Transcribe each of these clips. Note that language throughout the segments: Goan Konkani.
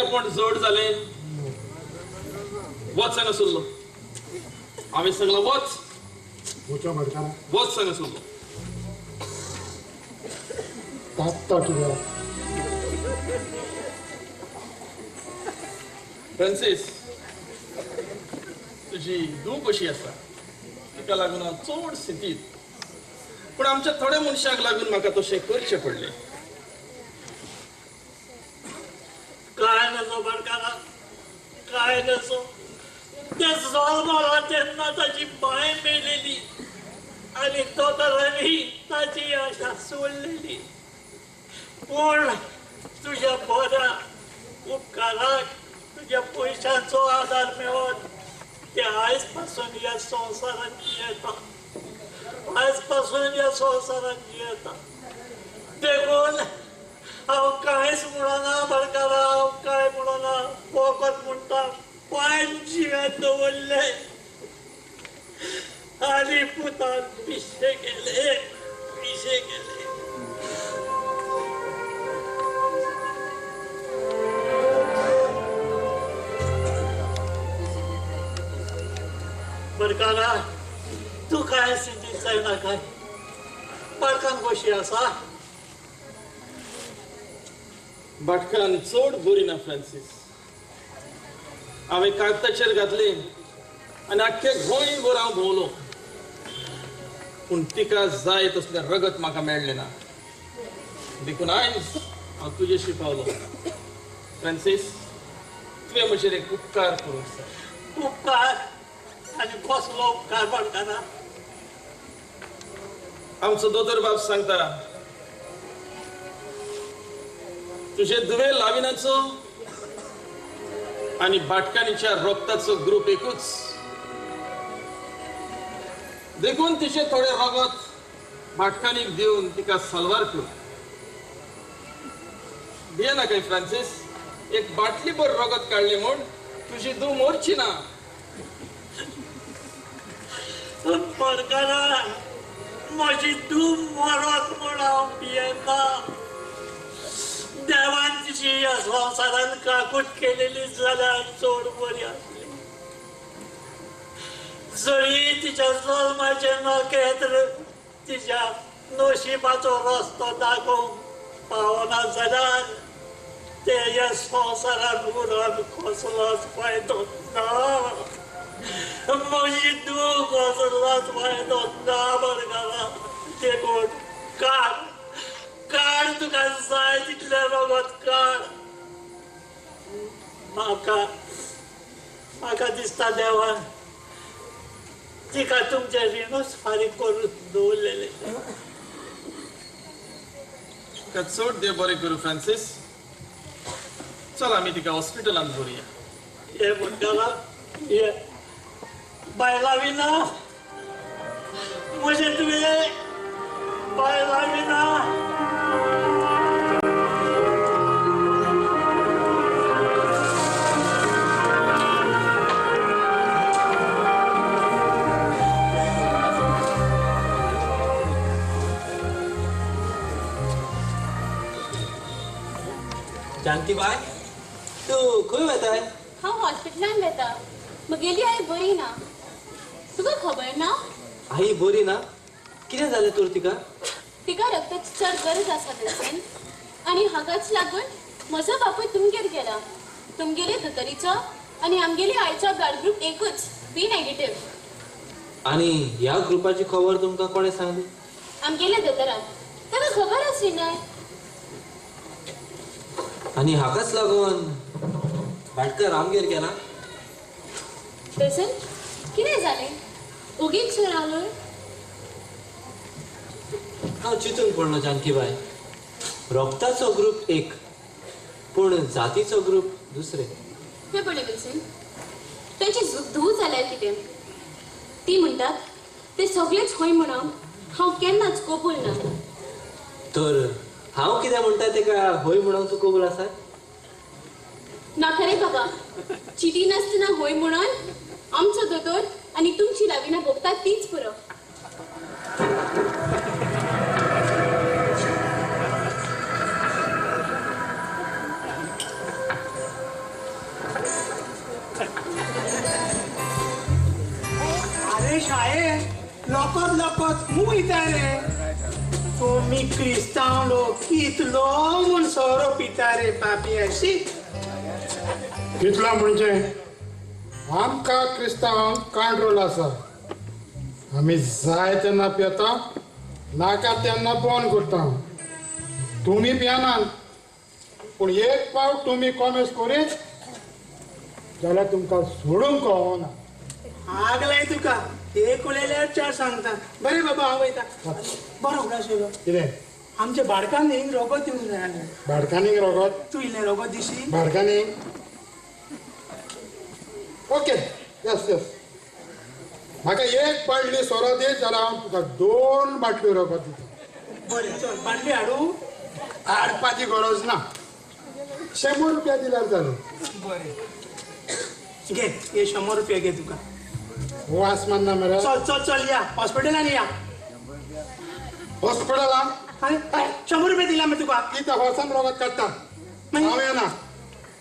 भाटकारपण जड जालें. वच हांगासरलो. हांवें सांगलां वच. वच हांगासरलो. तात्ता कित्याक? फ्रांसीस, तुजी धूव कशी आसा तिका लागून हांव चड सिंतीत. पूण आमच्या थोड्या मनशांक लागून म्हाका तशें करचें पडलें. काय नजो भाटकारा, काय नजो. ते जल्मला तेन्ना ताची बांय मेलेली आनी दोतोरांनी ताची आशा सोडलेली. पूण तुज्या बऱ्या उपकाराक तुज्या पयशांचो आदार मेळत ते आयज पासून ह्या संवसारांत जियेता, आयज पासून ह्या संवसारांत जियेता. देखून हांव कांयच म्हणना भाटकारा, हांव कांय म्हणना. फकत म्हणटा पांय जिवें दवरले आनी पुतान पिशे गेले, पिशे गेले. भाटकारा, तूं कांय सिंतीत जायना काय? बाळकान कशी आसा? भाटकान चड बरी ना फ्रांसीस. हांवें कागदाचेर घातली आनी आख्खे गोंयभर हांव भोंवलो, पूण तिका जाय तसलें रगत म्हाका मेळ्ळें ना. देखून आयज हांव तुजेशी पावलो. फ्रांसीस, तुवें म्हजेर एक उपकार करूंक जाय. उपकार? आनी कसलो उपकार भाटकारा? आमचो दोतोर बाब सांगता, तुजे दुवे लाविनाचो आनी भाटकानीच्या रक्ताचो ग्रूप एकूच. देखून तिचे थोडे रगत भाटकानीक दिवन तिका सलवार कर. भिये नाका फ्रांसीस, एक बाटली भर रगत काडलें म्हूण तुजी धूव मरची ना. भाटकारा, म्हजी धूव मरत म्हूण हांव भियेता. देवान तिची ह्या संवसारान काकूट केलेली जाल्यार चड बरी आसली. जरी तिच्या जल्माचें नखेत्र तिच्या नशिबाचो रस्तो दाखोवंक पावना जाल्यार ते ह्या संवसारान उरून कसलोच फायदो ना. म्हजी धूव कसलोच फायदो ना भाटकारा. देखून काड, काड तुका जाय तितलें रगत काड. म्हाका म्हाका दिसता देवान तिका तुमचें रिणूच फारीक करून दवरलेलें. तिका चड देव बरें करूं फ्रांसीस. चल आमी तिका हॉस्पिटलांत व्हरुया. हे भाटकारा, हे बायलां विना म्हजें तुवें बायलां विना. जानकी बाय, तूं खंय वताय? हांव हॉस्पिटलान वता. म्हगेली आई बरी ना. तुका खबर ना? आई बरी ना? कितें जालें तर तिका? तिका रक्ताची चड गरज आसा विल्सन, आनी हाकाच लागून म्हजो बापूय तुमगेर गेला. तुमगेले दोतोरीचो आनी आमगेली आईचो ब्लड ग्रूप एकूच, बी नेगेटीव. आनी ह्या ग्रुपाची खबर तुमकां कोणें सांगली? आमगेल्या दोतोरान. ताका खबर आसली न्हय. आनी हाकाच लागून भाटकार आमगेर गेला? विल्सन, कितें जालें? ओगीच रावलो? हांव चिंतून पडलो जानकीबाय. रक्ताचो ग्रूप एक, पूण जातीचो ग्रूप दुसरे. हें पळय विल्सन, तांची धूव जाल्यार कितें? ती म्हणटात ते सगळेच हय म्हणून हांव केन्नाच कबूल ना. तर हांव कितें म्हणटा तेका हय म्हणून तूं कबूल आसा? ना खरें बाबा, चिटी नासतना हय म्हणून आमचो दोतोर आनी तुमची लाविना भोगतात तीच पुरो. बाये लोकोत लोकोत मुयता रे. तुमी क्रिस्तांव लोक कितलो म्हूण सोरो पिता रे पापया शी. कितलो म्हणजे आमकां क्रिस्तांवांक कंट्रोल आसा. आमी जाय तेन्ना पिता, नाका तेन्ना बंद करता. तुमी पियानात, पूण एक पावट तुमी कॉमेस करीत जाल्यार तुमकां सोडूंक कळना. आगलाय तुका एक उलयल्यार चार सांगता. बरें बाबा हांव वयता. बरो उगडास येयलो. कितें? आमच्या बाडकांनी रोगत दिवंक जाय आसलें. बाडकांनी रोगत? तूं इल्लें रोगत दिशी? बाडकांनी? ओके, येस येस. म्हाका एक बाटली सोरो दी जाल्यार हांव तुका 2 बाटल्यो रोगत दिता. बरें चल, बाटली हाडूं? हाडपाची गरज ना, 100 रुपया दिल्यार जालें. बरें घे, हे 100 रुपया घे तुका. वास मारना मरे. चल चल चल या हॉस्पिटलान या. हॉस्पिटलान? 100 रुपया दिला मरे तुका. कितें हॉसान रोगत काडटा? हांव येना.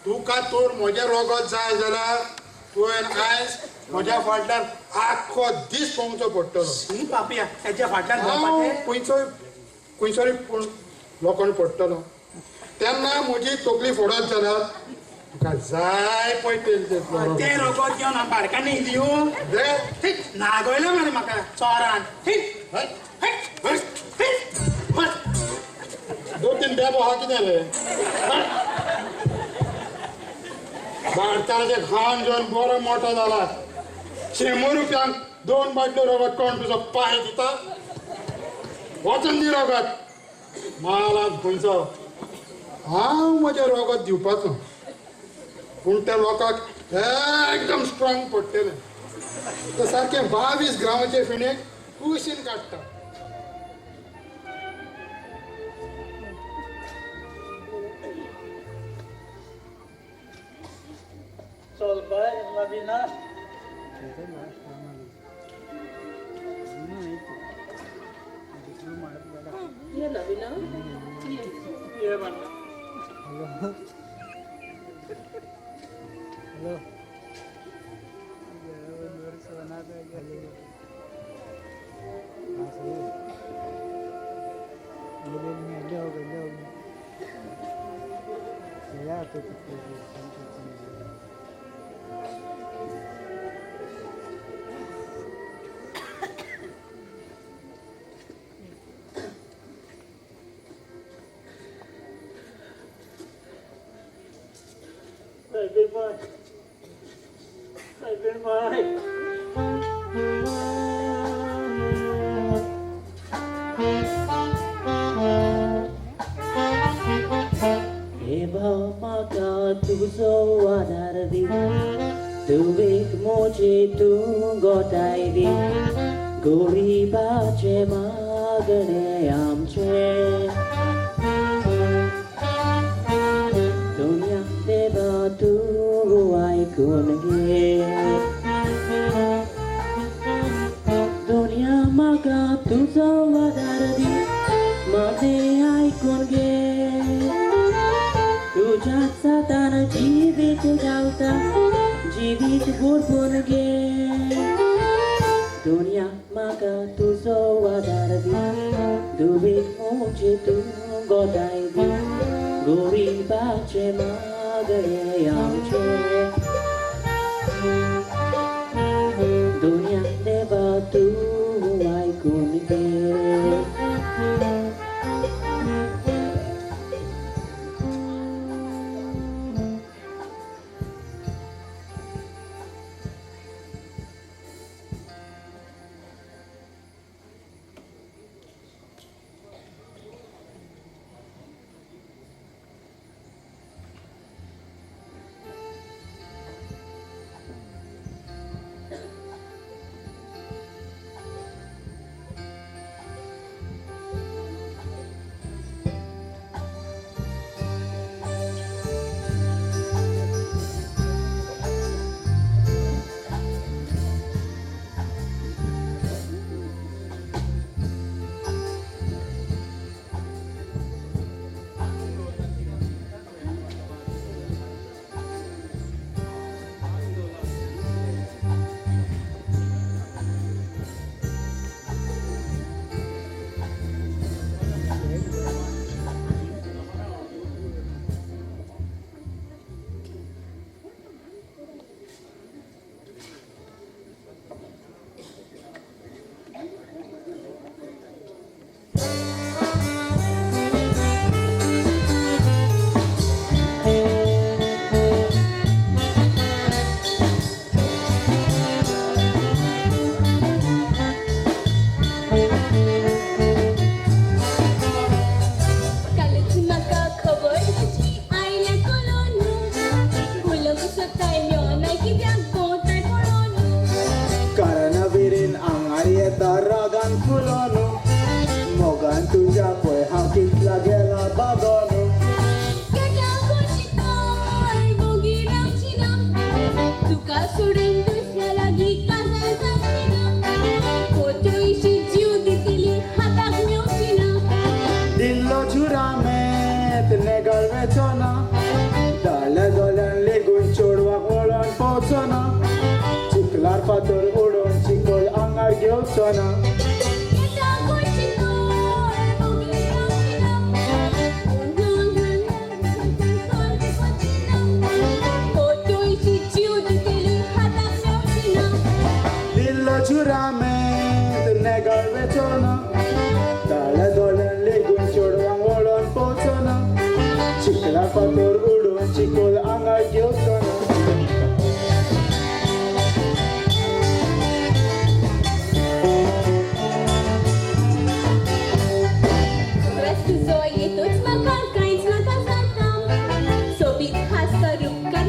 तुका तर म्हजें रोगत जाय जाल्यार तुवें आयज म्हज्या फाटल्यान आख्खो दीस भोंवचो पडटलो. शी पापया, तेज्या फाटल्यान हांव खंयचोय खंयसरूय पूण लोकांक पडटलो. तेन्ना म्हजी तकली फोडत जाल्यार तुका जाय पळय तें रोगत घेवन हांव बाडकांनी दिवं? नागयलो मरे म्हाका चोरान. 2-3 बेबो आहा कितें रे? भारताचें खाण जेवन बरो मोटो जाला. 100 रुपयांक 2 बाटल्यो रोगत कोण तुजो पांय दिता? वचून दी रोगत. मालाक खंयचो हांव म्हजें रोगत दिवपाचो, पूण त्या लोकांक एकदम स्ट्रॉंग पडटलें. ते सारकें 22 ग्रामाचे फिणेक कुशीन काडटा. चल बाय लवीना. ये लवीना. ये बाबा. हॅलो. बाय. देवा म्हाका तुजो आदार दी, तुवें म्हजे तूं गोठाय दी, गरिबाचें मागणें आमचें. दुनिया देवा तूं आयकून घे, दुनिया म्हाका तुजो आदार दी, म्हजें आयकून घे. तुज्या सातान जिवीत गावता, जिवीत भरपूर घे. दुनिया म्हाका तुजो आदार दी, दुबीक म्हजें तूं गोठाय दी, गरिबाचें मागणें आमचें. दुनिया देवा तूं आयकून घे.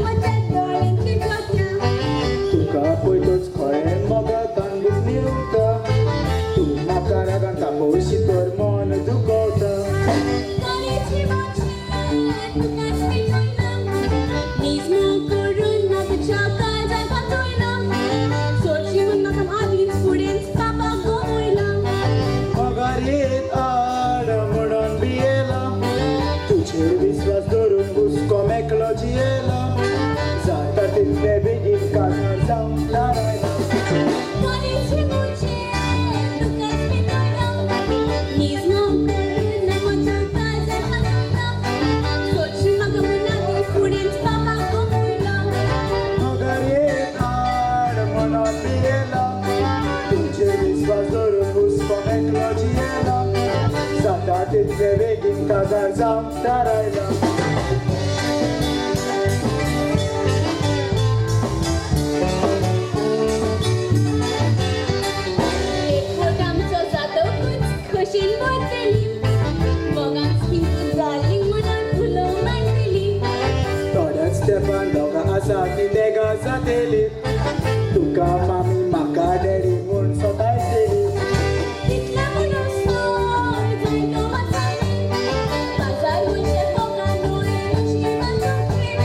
म्हज्या दोळ्यांची जोत्या. तुका पळयतच खरें मोगा कानबूक निवता. तूं म्हाका रागान तापोवशी तर मन दुखवता. काळीजी म्हजें तुकाच पेटयलां, नीज मोग करून ना तुज्या काळजाक घातयलां. सोडशी म्हूण म्हाका आदींच फुडेंच पापाक गमयलां. मगार येत आड म्हणून भियेला, तुजेर विस्वास धरून हुस्को मेकलो जियेला. जाता तितले बेगीन काजार जावंक थारायलां. काळीजी म्हजें तुकाच पेटयलां, नीज मोग करून ना म्हज्या काळजाक घातयलां. सोडशी म्हाका म्हूण आदीं फुडेंच पापाक गमयलां. मगार येत आड म्हणून भियेला, तुजेर विस्वास धरून हुस्को मेकलो जियेला. जाता तितले बेगीन काजार जावंक थारायलां. एकवट आमचो जातकूच खोशेन भरतली, मोगान स्पिंक जाली म्हणून उलोवंक मेळटली. थोड्याच तेंपान दोगां आसा ती देगां जातेली, तुका मामी म्हाका डॅडी म्हूण सतायतली. तितल्या म्हणून सोड जायतो वाचाली, काजार म्हणजे फोकां न्हय नशिबाचो खेळ.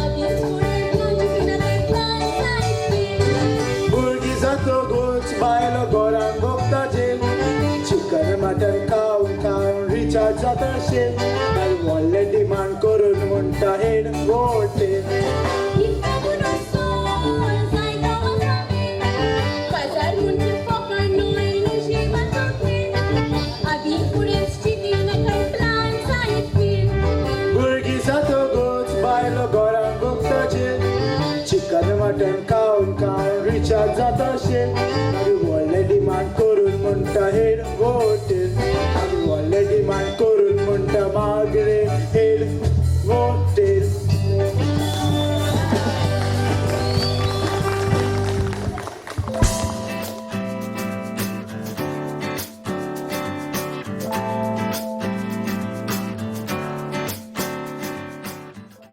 आदींच फुडें ना चिंतना ते प्लान जायत. भुरगीं जातकूच बायलो घरान भोगता जेल, चिकन मटन खावन खावन रिचार्ज जाता शेल. मागीर व्हडलें डिमांड करून म्हणटा हेड वोटेल. इतलें म्हणून सोड जायतो वाचाली, काजार म्हणजे फोकां न्हय नशिबाचो खेळ. आदीं फुडेंच चिंतिना कांय प्लान जायत. भुरगीं जातकूच बायलो घरान भोगता जेल, चिकन मटन खावन खावन रिचार्ज जाता शेल.